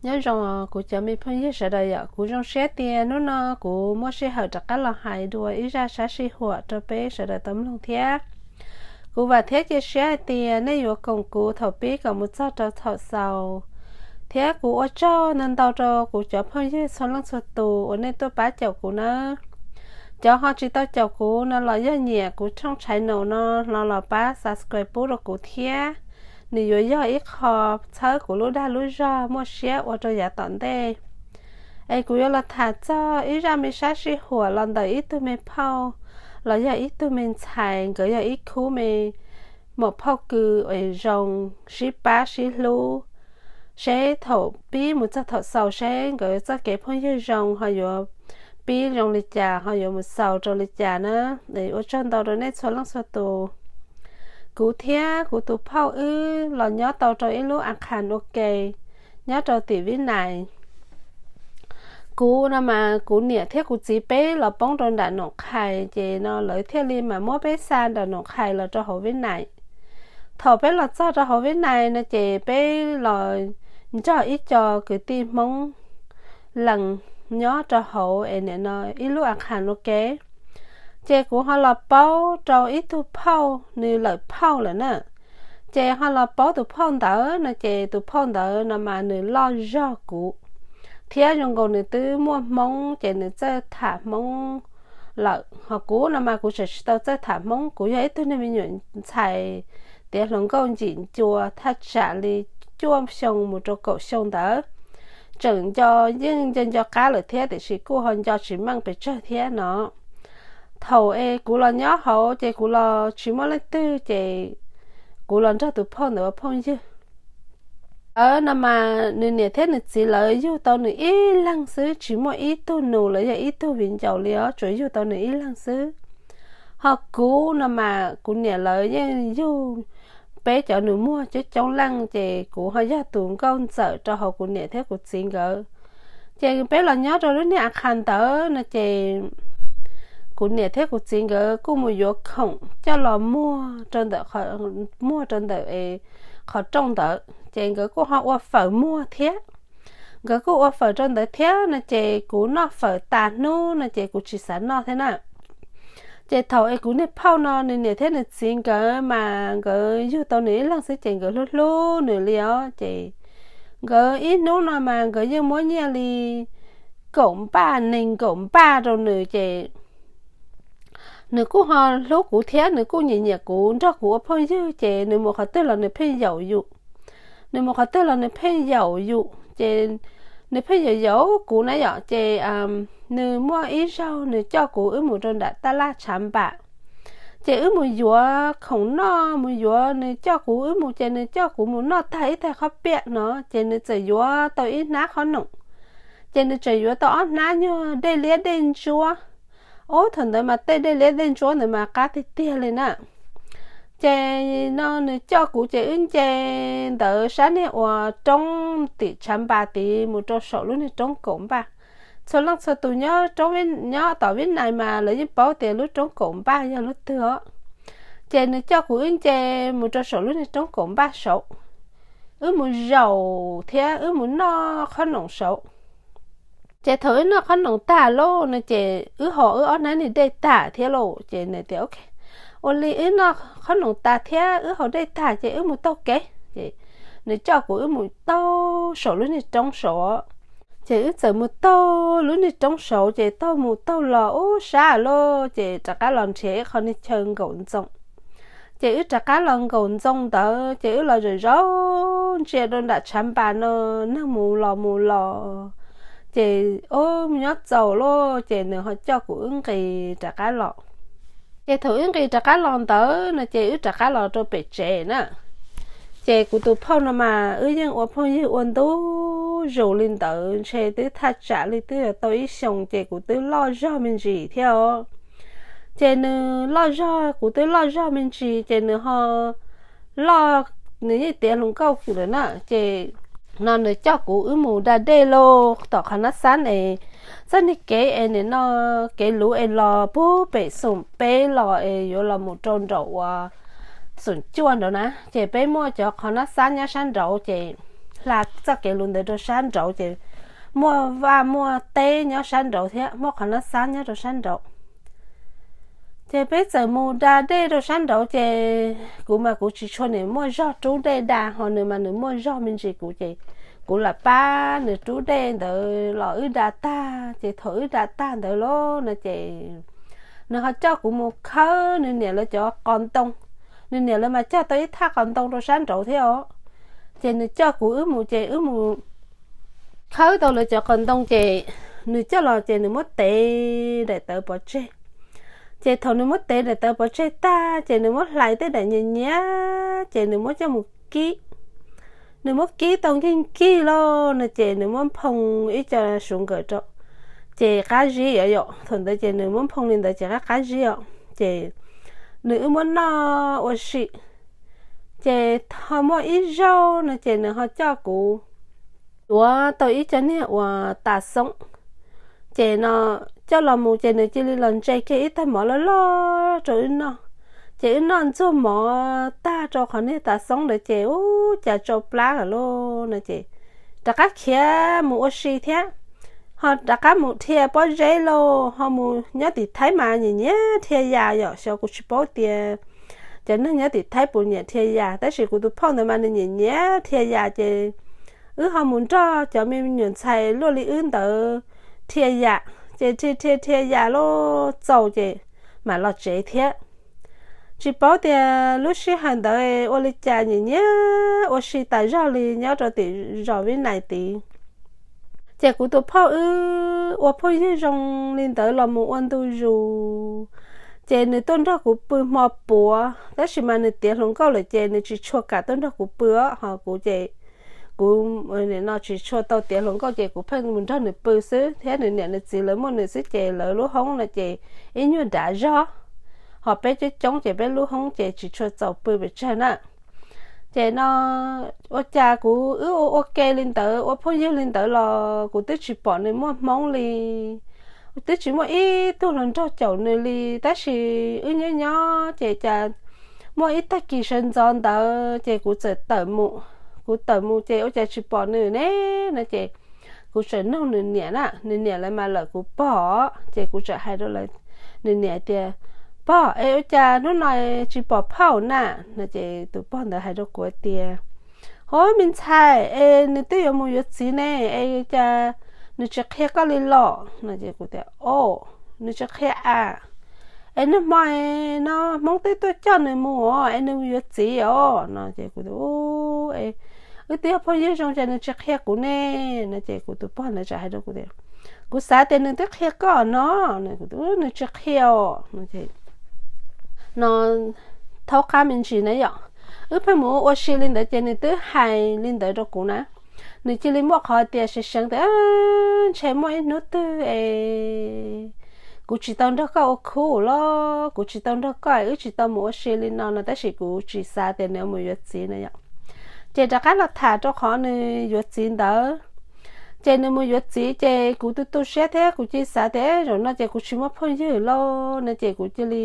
Nyob zoo kuv cov me phooj ywg sawv daws yom, kuv zoo siab tias hnub no kuv muaj sij hawm rov qab los hais dua ib zaj sab sij huam rau peb sawv daws tau mloog thiab. Kuv vam thiab cia siab hais tias nej yuav koom kuv thaum pib kom mus txog rau thaum xaus, thiab kuv ua tsaug ntau ntau rau kuv cov phooj ywg txhua leej txhua tus uas nej tuaj pab caum kuv nawb. Cov ho tsis tau caum kuv no los yog nyiam kuv channel no los los pab subscribe pub rau kuv thiab. Nws yuav yog ib qho txhawb kuv lub dag lub zog muaj siab ua rau yav tom ntej. Es kuv yuav los tham txog ib zaj me sab sij huam los ntawm ib tug me phauj los yog ib tug me ntxhais, nkawd yog ib khub me muam phauj kws es zoo sib pab sib hlub, seb thaum pib mus txog thaum xaus seb nkawd txoj kev phooj ywg zoo ho yuav pib zoo li cas ho yuav mus xaus rau li cas na. Ua tsaug ntau rau nej txhua leej txhua tus. Kuv thiab kuv tus phauj wb los nyob tau rau ib lub a khas ua ke nyob rau tim Vib Nais. Kuv no mas kuv niam thiab kuv txiv peb los poob rau nram Noom Qhais, ces no lawv thiaj li mas muab peb xa nram Noom Qhais los rau hauv Vib Nais. Thaum peb los txog rau hauv Vib Nais no ces peb los nrog ib co kwv tij Hmoob lees nyob rau hauv es nim no ib lub a khas ua ke. Ces kuv ho los paub rau ib tug phauj, nws lawm phauj lawm na. Ces ho los paub tus phauj ntawd no ces tus phauj ntawd no mas nws loj zog kuv, thiab zoo nkaus nws twb muaj Hmoob ces nws txawj tham Hmoob lawm. Ho kuv no mas kuv tseem tsis tau txawj tham Hmoob, kuv yog ib tug neeg me nyuam ntxhais tiav hluas nkauj ncim ncua thaj tsam li cuaj xyoo mus rau kaum xyoo ntawd. Tseem nco, yeej nco nco qab lawm thiab tiam sis kuj ho nco tsis meej pes tsawg thiab no. Thaum es kuv los nyob hauv ces kuv los tsis muaj leej twg ces kuv los nrog tus phauj ntawd ua phooj ywg. Ntawd no mas nws niam thiab nws txiv lawv yug tau nws ib leeg xwb, tsis muaj ib tug nus los yog ib tug viv ncaus li os, tsuas yug tau nws ib leeg xwb. Ho kuv no mas kuv niam lawv yeej yug peb cov nus muag coob coob leej, ces kuv ho yog tus nkauj ntxawm rau hauv kuv niam thiab kuv txiv nkawd. Ces peb los nyob rau lub niag a khas ntawd no ces kuv niam thiab kuv txiv nkawd kuj mus yuav khoom coj los muag rau ntawm, muag rau ntawm qhov rooj ntawd, ces nkawd kuj ho ua fawm muag thiab. Nkawd kuj ua fawm rau ntawd thiab no ces kuv noj fawm tas hnub no ces kuv tsis xav noj thiab na. Ces thaum es kuv niag phauj no nws niam thiab nws txiv nkawd mas nkawd yug tau nws ib leeg xwb ces nkawd hlub hlub nws li os. Ces nkawd ib hnub no mas nkawd yeej muab nyiaj li kaum npaj nees nkaum npaj rau nws ces nws kuj ho hlub kuv thiab nws kuj nyiam nyiam kuv, nrog kuv ua phooj ywg ces nws mus qhov twg los nws pheej yaum yus. Nws mus qhov twg los nws pheej yaum yus ces nws pheej yaum yaum kuv na yom. Ces nws muaj ib zaug nws coj kuv wb mus rau nram taj laj tshav npas, ces wb mus yuav khoom noj, mus yuav, nws coj kuv wb mus ces nws coj kuv mus noj tag ib tag qhob piaj no ces nws txawm yuav tau ib hnab qhob noom, ces nws txawm yuav tau ob hnab nyuag dej liab dej ntsuab. Ub, thaum ntawd mas tej dej liab dej ntsuab ntawd mas qab tiag tiag li na. Ces no nws coj kuv ces wb nce ntawd sab niag uas roob tim tshav npas tid mus rau saum lub niag roob kaum npaj. Txhua leej txhua tus nyob tom Vib Nais mas lawv yeej paub tias lub roob kaum npaj yog lub twg os. Ces nws coj kuv wb nce mus rau saum lub niag roob kaum npaj saud, wb mus zaum thiab wb mus noj qhob noom saud. Ces thaum wb noj qhob noom tag lauj no ces wb haus wb ob hnab niag dej tag thiab lauj, ces nws tias, Ok, ua li wb noj qhob noom tas thiab wb haus dej tag ces wb mus taug kev. Ces nws coj kuv wb mus taug saum lub niag roob saud. Ces wb txawm mus taug lub niag roob saud ces taug mus taug los ub sab lauj, ces rov qab los nrhiav ib qho niag chaw nkaum ntxoo. Ces wb rov qab los nkaum ntxoo ntawd ces wb los zaum zaum ntsia rau nram tshav npas no, neeg mus los mus los. Ces ub, nyob txaus lauj, ces nws ho coj kuv wb nqis rov qab los. Ces thaum wb nqis rov qab los ntawd no ces wb rov qab los rau pem tsev na. Ces kuv tus phauj no mas wb yeej ua phooj ywg ua ntu zus li ntawd ntshe twb thaj tsam li twb yuav tau ib xyoos ces kuv twb loj zog me ntsis thiab os. Ces nws loj zog, kuv twb loj zog me ntsis ces nws ho loj, nws yeej tiav hluas nkauj lawm na. Ces no nws coj kuv wb mus da dej lauj tom qhov nab xab es txoj niag kev es nim no kev luv es los puag pem xoom peb los es yuav los mus rau nraum uas xoom cuaj nraud na, ces peb muaj cov qhov nab xab nyob sab nraud ces hla txoj kev lus ntawd rau sab nraud ces muaj vaj muaj teb nyob sab nraud thiab muaj qhov nab xab nyob rau sab nraud. Ces peb txawm mus da dej rau sab nraud ces kuv mas kuv tsis tshua nim muaj zog rub dej da, ho nws mas nws muaj zog me ntsis kuv ces kuv lam pab nws rub dej ntawd los wb da tag. Ces thaum wb da tag ntawd lauj no ces nws ho coj kuv mus khawb nws niam lawv cov qos ntoo. Nws niam lawv mas cog tau ib thaj qos ntoo rau sab nraud thiab os. Ces nws coj kuv wb mus ces wb mus khawb tau lawv cov qos ntoo ces nws coj los ces nws muab tev daim tawv pov tseg. Ces thaum nws muab tev daim tawv pov tseg tag ces nws muab hlais tej daim nyias nyias ces nws muab coj mus kib. Nws muab kib tau nkig nkig lauj no ces nws muab nphoo ib co suv nkawm rau ces qab zib os yom. Thaum ntawd ces nws muab nphoo li ntawd ces qab qab zib os. Ces nws wb muab noj ua si. Ces ho muaj ib zaug no ces nws ho coj kuv yuav tau ib co niag uas tas xoob. Ces no coj los mus ces nws cia li los ntse kiag ib tag mov loj loj rau wb noj. Ces wb noj ntxuag mov tag rau qhov niag tas xoob ntawd ces ub cas tsau plab lawm lauj no ces rov qab khiav mus ua si thiab. Ho rov qab mus dhia pob zeb lauj, ho mus nyob tim Thaib mas nyiam nyiam dhia yas yom. Xyov kuv tsis paub tias cov neeg nyob tim Thaib puas nyiam dhia yas, tab sis kuv tus phauj ntawd mas nws nyiam nyiam dhia yas ces wb ho mus nrog cov me nyuam ntxhais luaj li wb ntawd dhia yas. Ces dhia dhia dhia yas lauj txaus ces mam los tsev thiab. Tsis paub tias lub sij hawm ntawd ua li cas nyiam nyiam ua si tas zog li nyob rau tim zos Vib Nais tid. Ces kuv tus phauj wb ua phooj ywg zoo li ntawd los mus ua ntu zus. Ces nws tuaj nrog kuv pw hmo puav, tab sis mas nws tiav hluas nkauj lawm ces nws tsis tshua kam tuaj nrog kuv pw os. Ho kuv ces kuv no tsis tshua tau tiav hluas nkauj ces kuv pheej mus nrog nws pw xwb, thiab nws niam nws txiv lawv muaj nws xwb ces lawv lub hoob no ces ib nyuag dav zog. Ho peb coob coob ces peb lub hoob ces tsis tshua txaus pw pes tsawg na. Ces no ua cas kuv wb ua ua ke li ntawd, ua phooj ywg li ntawd los kuv twb tsis pom nws muaj hmoob li, twb tsis muaj ib tug hluas nraug caum nws li. Tab sis wb nyob nyob ces cas muaj ib tag kis sawv ntxov ntawd ces kuv txawm tawm mus. Kuv tawm mus ces ua cas tsis pom nws ne no ces kuv txawm nug nws niam na, nws niam lawv mas lawm kuv pog, ces kuv txawm hais rau lawv, nws niam tias, Pog, es ua cas hnub no tsis pom phauj na? No ces tus pog ntawd hais rau kuv tias, Hov, me ntxhais, es nws twb yuav mus yuav txiv ne, es cas nws tsis qhia koj li los? No ces kuv tias, O, nws tsis qhia a. Es nag hmo no hmoob twb tuaj coj nws mus os, es nws yuav txiv os. No ces kuv tias, Wb twb yog phooj ywg zoo ces nws tsis qhia kuv ne. No ces kuv tus pog ntawd txawm hais rau kuv tias, Kuv xav tias nws twb qhia koj no. Nws tsis qhia os. No thaub qab me ntsis na yom, wb pheej mus ua si li ntawd ces nws twb hais li ntawd rau kuv na. Nws cia li muaj qhov tias seev seev tias ntshe muaj ib hnub twg es kuv tsis tau nrog koj ua khub los kuv tsis tau nrog koj, wb tsis tau mus ua si li no no, tab sis kuv tsis xav tias nws mus yuav txiv na yom. Ces rov qab los tham rau qhov nws yuav txiv ntawd. Ces nws mus yuav txiv ces kuv tu tu siab thiab kuv cia li xav tias zaum no ces kuv tsis muaj phooj ywg lauj no ces kuv cia li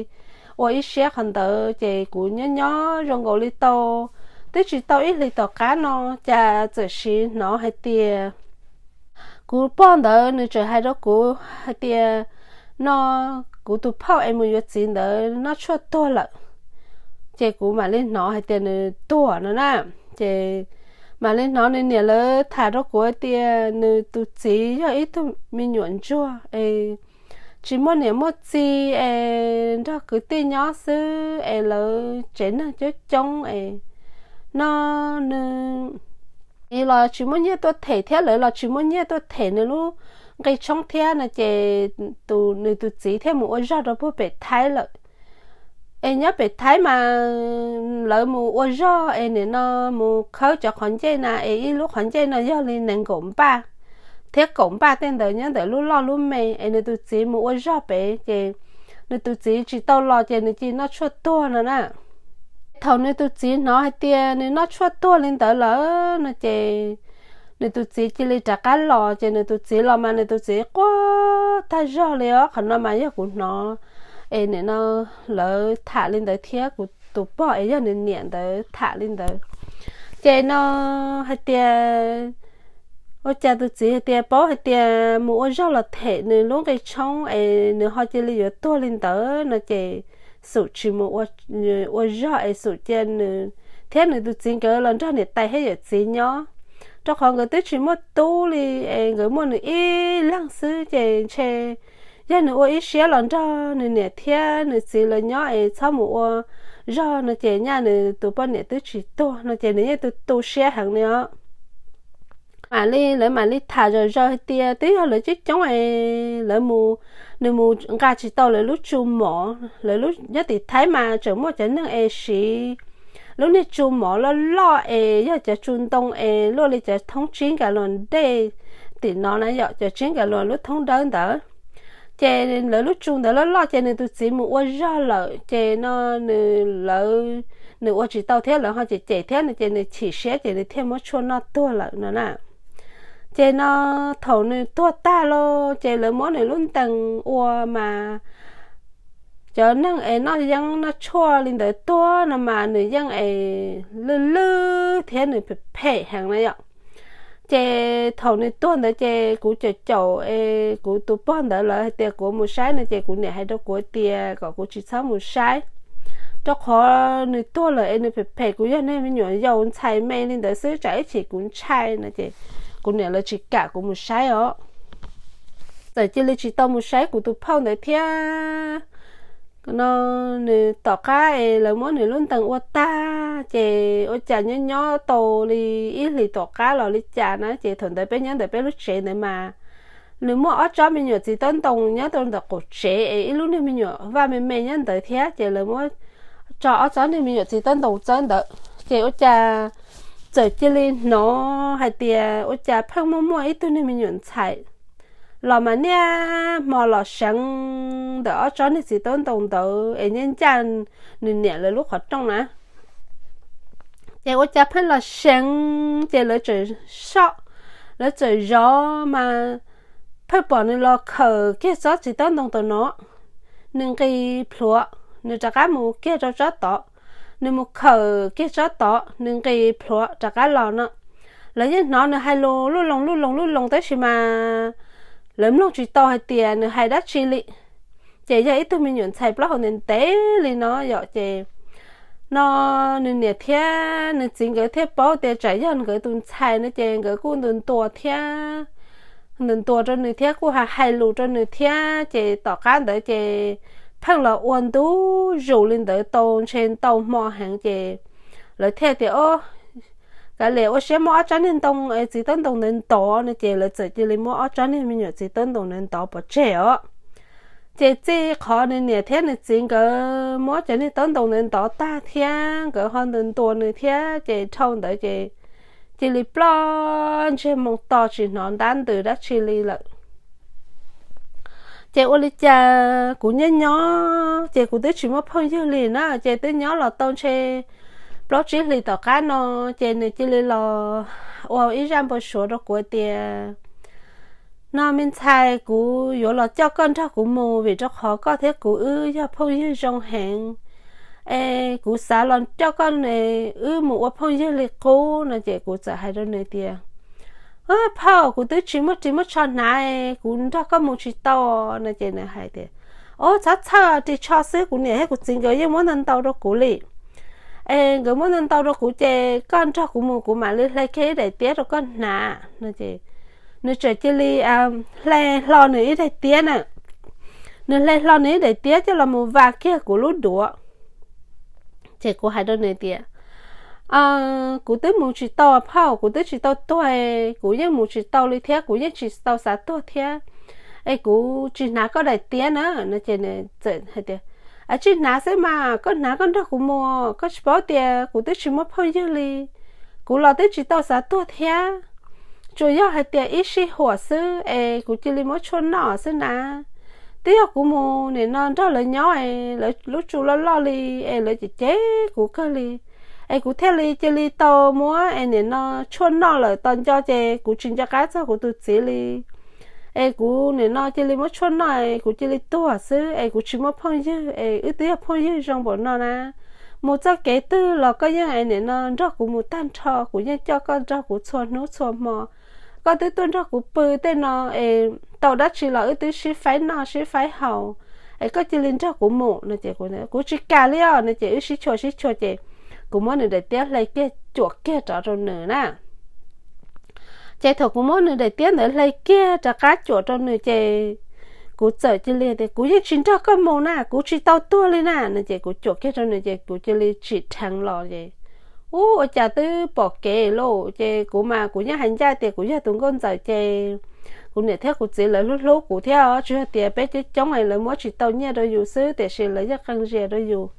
ua ib siab qhov ntawd ces kuv nyob nyob zoo nkaus li tau, twb tsis tau ib hlis tom qab no cas txawm sim hnov hais tias kuv pog ntawd nws txawm hais rau kuv hais tias no kuv tus phauj es mus yuav txiv ntawd noj tshuaj tuag lawm. Ces kuv mam li hnov hais tias nws tuag no na. Ces mam li hnov nws niam lawv tham rau kuv hais tias nws tus txiv yog ib tug me nyuam ntsuag es tsis muaj niam muaj txiv es nrog kwv tij nyob xwb es lawv tsev neeg coob coob es no nws los tsis muaj nyiaj tuaj them thiab lawv los tsis muaj nyiaj tuaj them nws lub nqi tshoob thiab no ces nws tus txiv thiaj mus ua zog rau puag pem Thaib lawm. Es nyob pem Thaib mas lawv mus ua zog es nim no mus khawb cov qhov ncej na es ib lub qhov ncej no yog li nees nkaum npaj thiab kaum npaj tej ntawd nyob ntawm lub loj lub me es nws tus txiv mus ua zog pem ces nws tus txiv tsis tau los ces nws cia li noj tshuaj tuag no na. Thaum nws tus txiv hnov hais tias nws noj tshuaj tuag li ntawd lawm no ces nws tus txiv cia li rov qab los ces nws tus txiv los mas nws tus txiv quaj tag zog li os. Qhov no mas yog kuv hnov es nim no lawv tham li ntawd thiab kuv tus pog es yog nws niam ntawd tham li ntawd. Ces no hais tias, ua cas tus txiv hais tias paub hais tias mus ua zog los them nws lub nqi tshoob es nws ho cia li yuav tuag li ntawd no ces xum tsis mus ua zog es xum cia nws thiab nws tus txiv nkawd los nrog niam tais thiab yawm txiv nyob, rau qhov nkawd twb tsis muaj tub li, es nkawd muaj nws ib leeg xwb ces ntshe yog nws ua ib siab los nrog nws niam thiab nws txiv lawv nyob es txhob mus ua zog no ces nyaj nws tus poj niam twb tsis tuag no ces nws yeej tu tu siab heev li os. Mam li lawv mam li tham zom zaws hais tias twb yog lawv coob coob es lawv mus, nws mus nqa tsis tau lawv lub tsu mov, lawv lub nyob tim Thaib mas tseem muaj cov neeg es siv lub niag tsu mov loj loj es yog cov tsu ntoo es luaj li cov thoob tsib nkas luas dej tim no na yom, cov tsib nkas luas lub thoob dawb ntawd. Ces lawv lub tsu ntawd loj loj ces nws tus txiv mus ua zog lawm ces no nws, lawv, nws ua tsis tau thiab lawv ho cem cem thiab no ces nws chim siab ces nws thiaj muab tshuaj noj tuag lawm no na. Ces no thaum nws tuag tag lawm ces lawv muab nws lub ntees ua mas cov neeg es noj yeeb noj tshuaj li ntawd tuag no mas nws yeej es lwj lwj thiab nws phem phem heev na yom. Ces thaum nws tuag ntawd ces kuv caum caum es kuv tus pog ntawd lawv hais tias kuv mus saib no ces kuv niam hais rau kuv tias kom kuv tsis txhob mus saib, rau qhov nws tuag lawm es nws phem phem, kuv yog niag me nyuam yaus ntxhais me li ntawd xwb tsam ib chim kuv ntshai no ces kuv niam lawv tsis kam kuv mus saib os. Txawm cia li tsis tau mus saib kuv tus phauj ntawd thiab. No nws tom qab es lawv muab nws lub ntees ua tag ces ua cas nyob nyob tau li ib hlis tom qab los li cas na ces thaum ntawd peb nyob ntawm peb lub tsev ntawd mas nws muaj ob tsob me nyuam txiv taub ntoo nyob rau ntawm qaum tsev es ib lub niag me nyuam vaj me me nyob ntawd thiab ces lawv muab tso ob tsob niag me nyuam txiv taub ntoo txawb ntawd ces ua cas txawm cia li hnov hais tias ua cas pheej muaj muaj ib tug niag me nyuam ntxhais los mas niaj hmo los seev ntawm ob tsob niag txiv taub ntoo ntawd es nyob ncaj nws niam lawv lub qhov rooj na. Ces ua cas pheej los seev ces lawv txawm soj, lawv txawm zov mas pheej pom nws los khawm kiag tsob txiv taub ntoo tau no, nws nqis plhuav, nws rov qab mus kiag rau tsob tod, nws mus khawm kiag tsob tod, nws nqis plhuav rov qab los no. Lawv yeej hnov nws hais lus lub loo lub loo lub loo tab sis mas lawv mloog tsis tau hais tias nws hais dab tsi li. Ces yog ib tug me nyuam ntxhais plaub hau ntev ntev li no yom ces no nws niam thiab nws txiv nkawd thiaj paub tias tsam yog nkawd tus ntxhais no ces nkawd kuj ntuas ntuas thiab, ntuas ntuas rau nws thiab kuj hais hais lus rau nws thiab ces tom qab ntawd ces pheej los ua ntu zus li ntawd tau ntshe ntau hmo heev ces lawv thiaj tias o kav liam ua siab muab ob tsob niag ntoo txiv taub ntoo ntawd ntov no ces lawv txawm cia li muab ob tsob niag me nyuam txiv taub ntoo ntawd ntov pov tseg os. Ces txij qhov nws niam thiab nws txiv nkawd muab cov niag taub ntoo ntawd ntov tag thiab nkawd ho ntuas ntuas nws thiab ces dhau ntawd ces cia li ploj ntsej moo to tsis hnov ntab ntws dab tsi li lawm. Ces ua li cas kuv nyob nyob ces kuv twb tsis muaj phooj ywg li na ces twb nyob los tau ntshe plaub tsib hlis tom qab no ces nws cia li los ua ib zaj npau suav rau kuv tias no me ntxhais, kuv yuav los coj koj nrog kuv mus vim rau qhov koj thiab kuv wb yog phooj ywg zoo heev es kuv xav los coj koj wb mus ua phooj ywg li qub no ces kuv txawm hais rau nws tias phauj, kuv twb tsis muaj ris muaj tsho hnav, kuv nrog koj mus tsis tau no ces nws hais tias o txhob txhawj, ris tsho xwb kuv niam thiab kuv txiv nkawd yeej muab ntau ntau rau kuv li es nkawd muab ntau ntau rau kuv ces koj nrog kuv mus kuv mam li hle kiag ib daim tiab rau koj hnav no ces nws txawm cia li hle hlo nws ib daim tiab na, nws hle hlo nws ib daim tiab coj los mus vas kiag kuv lub duav. Ces kuv hais rau nws tias kuv twb mus tsis tau phauj, kuv twb tsis tau tuag, kuv yeej mus tsis tau li thiab kuv yeej tsis tau xav tuag thiab es kuv tsis hnav koj daim tiab na no ces nws txawm hais tias tsis hnav xwb mas koj hnav koj nrog kuv mus, koj tsis paub tias kuv twb tsis muaj phooj ywg li, kuv los twb tsis tau xav tuag thiab, tsuas yog hais tias ib sij huam xwb es kuv cia li muab tshuaj noj xwb na. Twb yog kuv mus nim no nrog lawv nyob, lawv lub tsu loj loj li es lawv cem cem kuv kawg li es kuv thiaj li cia li tau muab es nim no tshuaj noj lawm tos nco ces kuv tsis nco qab txog kuv tus txiv li es kuv nim no cia li muab tshuaj noj es kuv cia li tuag xwb es kuv tsis muaj phooj ywg es wb twb yog phooj ywg zoo npaum no na, mus txoj kev twg los koj yeej es nim no nrog kuv mus tag nrho, kuv yeej coj koj nrog kuv txhua hnub txhua hmo. Koj twb tuaj nrog kuv pw tej no es tau dab tsi los wb twb sib faib noj sib faib haus, es koj cia li nrog kuv mus no ces kuv, kuv tsis kam li os no ces wb sib chua sib chua ces kuv muab nws daim tiab hle kiag cuam kiag rov rau nws na. Ces thaum kuv muab nws daim tiab ntawd hle kiag rov qab cuam rau nws ces kuv txawm cia li tias kuv yeej tsis nrog koj mus na, kuv tsis tau tuag li na no ces kuv cuam kiag rau nws ces kuv cia li tsim dheev los ces, ub, ua cas twb pom kev lauj. Ces kuv mas kuv yeej hais ncaj tias kuv yog tus nkauj ntxawm ces kuv niam thiab kuv txiv lawv hlub hlub kuv thiab, tsis yog tias peb coob coob es lawv muab tsis tau nyiaj rau yus xwb, tiam sis lawv yeej qee zias rau yus.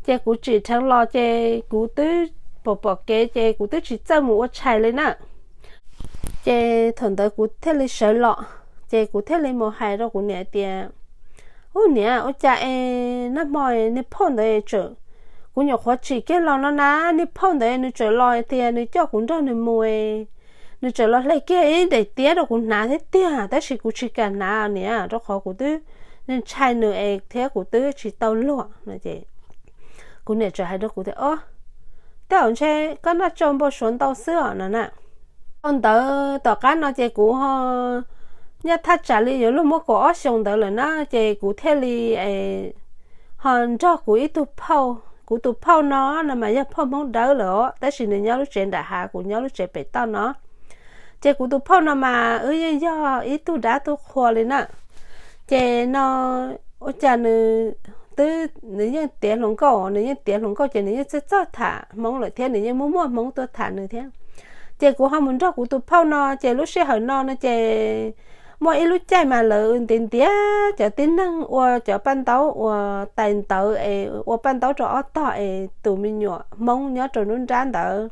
Ces kuv tsim dheev los ces kuv twb pom pom kev ces kuv twb tsis txawj mus ua tshais li na. Ces thaum ntawd kuv thiaj li sawv los, ces kuv thiaj li mus hais rau kuv niam tias, ub niam, ua cas es nag hmo niag phauj ntawd tseem, kuv nyuam qhuav tsim kiag los no na, niag phauj ntawd nws tseem los tias nws coj kuv nrog nws mus, nws tseem los hle kiag ib daim tiab rau kuv hnav thiab tiag, tab sis kuv tsis kam hnav niam, rau qhov kuv twb ntshai nws es thiab kuv twb tsis tau luag no ces kuv niam tseem hais rau kuv tias, o, tej zaum ntshe koj noj tsau npau suav ntau xwb os no na. Thaum ntawd tom qab no ces kuv ho nyaj thaj tsam li yuav luag muaj kaum ob xyoos ntawd lawm na, ces kuv thiaj li ho nrog kuv ib tug phauj, kuv tus phauj no no mas yog phauj Hmoob Dawb lawm os, tab sis nws nyob lub tsev nram hav, kuv nyob lub tsev pem toj no. Ces kuv tus phauj no mas wb yeej yog ib tug dab tug qhua li na. Ces no ua cas nws twb, nws yeej tiav hluas nkauj, nws yeej tiav hluas nkauj ces nws yeej txawj txawj tham Hmoob lawm thiab nws yeej muaj muaj Hmoob tuaj tham nws thiab. Ces kuv ho mus nrog kuv tus phauj no, ces lub sij hawm no no ces muaj ib lub caij mas lawv ntiav ntiav cov tib neeg ua cov paj ntaub ua tais ntawv es ua paj ntaub rau ob tog es tus me nyuam Hmoob nyob rau nruab nrab ntawd,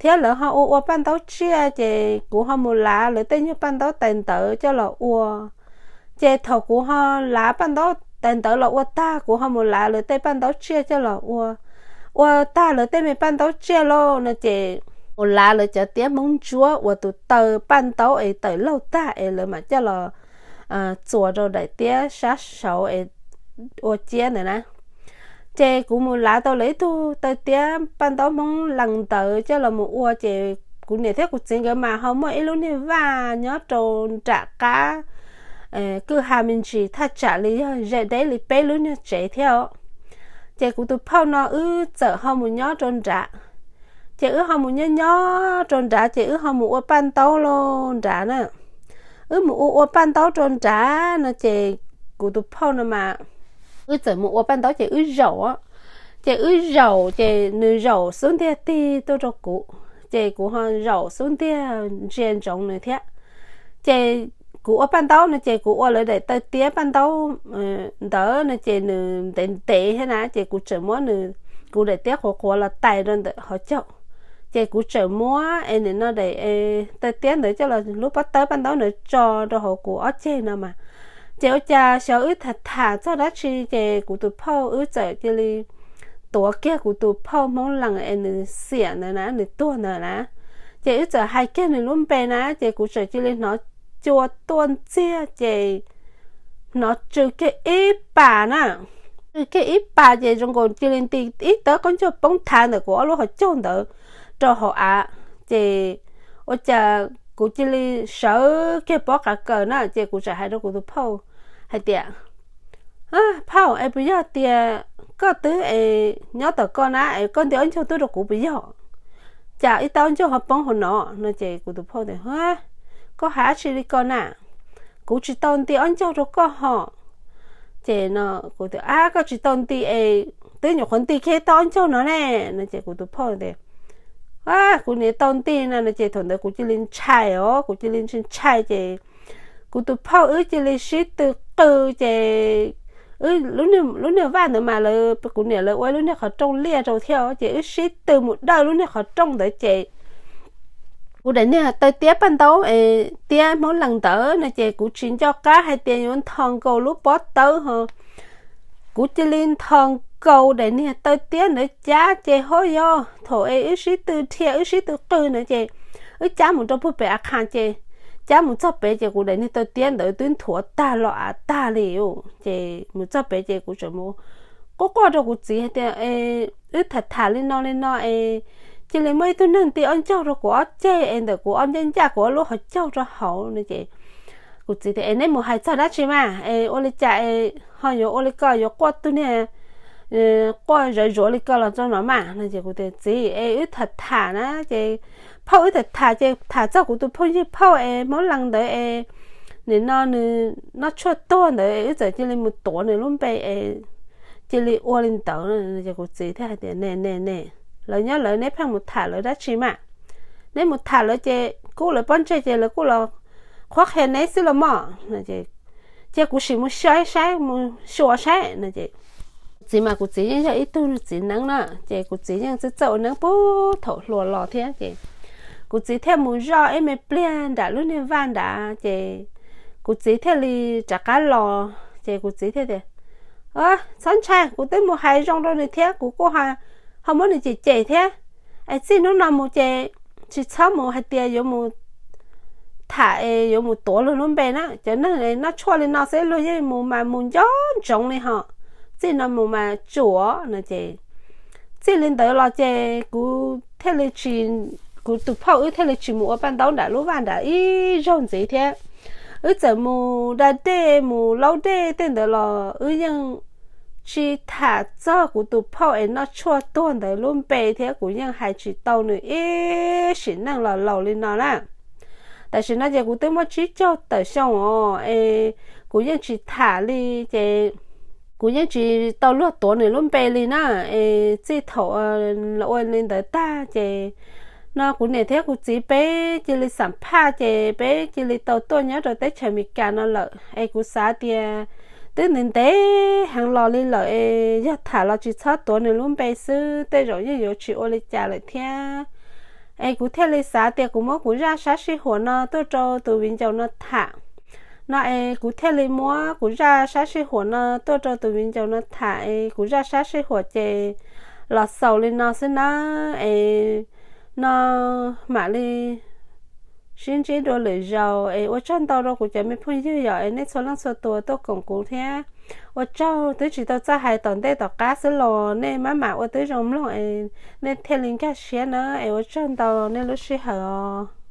thiab lawv ho ua ua paj ntaub tsiaj, ces kuv ho mus lav lawv tej nyuag paj ntaub tais ntawv coj los ua. Ces thaum kuv ho lav paj ntaub tais ntawv los ua tag, kuv ho mus lav lawv tej paj ntaub tsiaj coj los ua. Ua tag lawv tej me paj ntaub tsiaj lauj no ces mus lav lawv cov tiab Hmoob Ntsuab uas tus taw paj ntaub es tawm laug tag es lawv mam coj los txuas rau daim tiab sab saud es ua ciab ntawd na. Ces kuv mus lav tau lawv ib tug taw tiab paj ntaub Hmoob Lees ntawd coj los mus ua, ces kuv niam thiab kuv txiv nkawd mas ho muaj ib lub niag vaj nyob rau nram qab kwj ha me ntsis thaj tsam li yog ze deb li peb lub niag tsev thiab os. Ces kuv tus phauj no wb txawm ho mus nyob rau nrad. Ces wb ho mus nyob nyob rau nrad ces wb ho mus ua paj ntaub lauj nrad na. Wb mus ua ua paj ntaub rau nrad no ces kuv tus phauj no mas wb txawm mus ua paj ntaub ces wb zaum, ces wb zaum ces nws zaum xub ntiag tig tuaj rau kuv, ces kuv ho zaum xub ntiag ntsia ntsoov nws thiab. Ces kuv ua paj ntaub no ces kuv ua lawv daim taw tiab paj ntaub ntawd no ces nws ntev ntev thiab na, ces kuv tseem muab nws, kuv daim tiab qhuav qhuav los tais rau ntawm qhov caug. Ces kuv tseem muab es nim no daim taw tiab ntawd coj los lub pob tawb paj ntaub ntawd tso rau hauv kuv ob ceg no mas. Ces ua cas xyov wb tham tham txog dab tsi ces kuv tus phauj wb txawm cia li tuav kiag kuv tus phauj Hmoob Lees es nws xiam ntawd na, nws tuag ntawd na. Ces wb txawm hais kiag nws lub npe na, ces kuv txawm cia li hnov cua tuaj ntxiag ces hnov tsw kiag ib pas na. Tsw kiag ib pas ces zoo nkaus cia li nti ib tawb qaub ncaug poob thav ntawm kuv ob lub hauv caug ntawd rau hauv av. Ces ua cas kuv cia li sawv kiag pob qav kaws na, ces kuv txawm hais rau kuv tus phauj hais tias, phauj, es puas yog tias koj twb es nyob tom ko na es koj nti ob ncaug tuaj rau kuv puas yog? Cas ib tawb ob ncaug ho poob hauv no no? Ces kuv tus phauj tias, koj hais dab tsi li ko na? Kuv tsis tau nti ob ncaug rau koj ho. Ces no kuv tias, ab, koj tsis tau nti es twb nyuam qhuav nti kiag ib tawb ob ncaug no ne no. Ces kuv tus phauj tias, kuv niam tau nti na no. Ces thaum ntawd kuv cia li ntshai os, kuv cia li ntshai ntshai ces kuv tus phauj wb cia li sib tw qw ces lub niag vaj ntawd mas lawv, kuv niam lawv ua ib lub niag qhov rooj liaj rau thiab, ces wb sib tw mus dawj lub niag qhov rooj ntawd ces kuv daim niag taw tiab paj ntaub es tiab Hmoob Lees ntawd no ces kuv tsis nco qab hais tias yuav nthos nkaus lub pob tawb ho. Kuv cia li nthos nkaus daim niag taw tiab ntawd cab ces ho yog thaum es wb sib tw dhia wb sib tw qw ntawd ces wb cab mus rau puag pem av qha ces cab mus txog pem ces kuv daim niag taw tiab ntawd twb nthuav tag los av tag li. Ces mus txog pem ces kuv tseem mus quaj quaj rau kuv txiv hais tias, Wb tham tham li no li no es cia li muaj ib tug neeg ti ob ncaug rau kuv ob ceg es ntawm kuv ob ncaj ncaj kuv ob lub hauv caug rau hauv no ces kuv txiv tias, Es neb mus hais txog dab tsi mas es ua li cas es ho yuav ua li ko, yuav quaj tug niag quaj zawv zuav li ko los tso no mas no ces kuv tias, Txiv, es wb tham tham na ces phauj, wb tham tham ces tham txog kuv tus phooj ywg phauj es Hmoob Lees ntawd es nim no nws noj tshuaj tuag ntawd es wb txawm cia li mus tuav nws lub npe es cia li ua li ntawd no ces kuv txiv thiaj hais tias, Ne ne ne, lawv nyob lawv, neb pheej mus tham lawv dab tsi mas? Neb mus tham lawv ces kub lawv pob ntseg ces lawv kuj los qhuab qhia neb xwb los mas. Ces kuv sim mus xyuas saib, mus xyuas saib no ces kuv txiv mas kuv txiv yeej yog ib tug txiv neeb na, ces kuv txiv yeej txawj txawj ua neeb puag thaum hluas los thiab ces kuv txiv thiaj mus zoj ib me pliag nram lub niag vaj nrad ces kuv txiv thiaj li rov qab los ces kuv txiv thiaj tias, Txhob ntshai, kuv twb mus hais zoo rau nws thiab kuv kuj ho muab nws cem cem thiab. Es txij hnub no mus ces tsis txhob mus hais tias yuav mus tham es yuav mus tuav luag lub npe na. Cov neeg noj tshuaj li no xwb luag yeej mus mas mus nco ntsoov li hos. Txij no mus mas tsuam no ces txij li ntawd los ces kuv thiaj li tsis, kuv tus phauj wb thiaj li tsis mus ua paj ntaub nram lub vaj nrad ib zaug ntxiv thiab. Wb txawm mus da dej mus laub dej tej ntawd los wb yeej tsis tham txog kuv tus phauj es noj tshuaj tuag ntawd lub npe thiab kuv yeej hais tsis tau nws ib sim neej los laus li no na. Tam sim no ces kuv twb muaj tsib caug tawm xyoo os es kuv yeej tsis tham li ces kuv yeej tsis tau luag tuav nws lub npe li na. Es txij thaum ua li ntawd tag ces no kuv niam thiab kuv txiv peb cia li xam phaj ces peb cia li tau tuaj nyob rau teb chaws Amelikas no lawm es kuv xav tias twb ntev ntev heev los li lawm es yog tham los tsis txhob tuav nws lub npe xwb tej zaum yeej yuav tsis ua li cas lawm thiab. Es kuv thiaj li xav tias kuv muab kuv zaj sab sij huam no tuaj rau tus viv ncaus no tham. No es kuv thiaj li muab kuv zaj sab sij huam no tuaj rau tus viv ncaus no tham es kuv zaj sab sij huam ces los xaus li no xwb nawb es no mam li sib ntsib dua lwm zaus es ua tsaug ntau rau kuv cov me phooj ywg yom es nej txhua leej txhua tus tuaj koom kuv thiab. Ua tsaug twb tsis tau txawj hais tom ntej tom qab xwb los nej maj mam ua tib zoo mloog es nej thiaj li nkag siab na es ua tsaug ntau nej lub sij hawm os.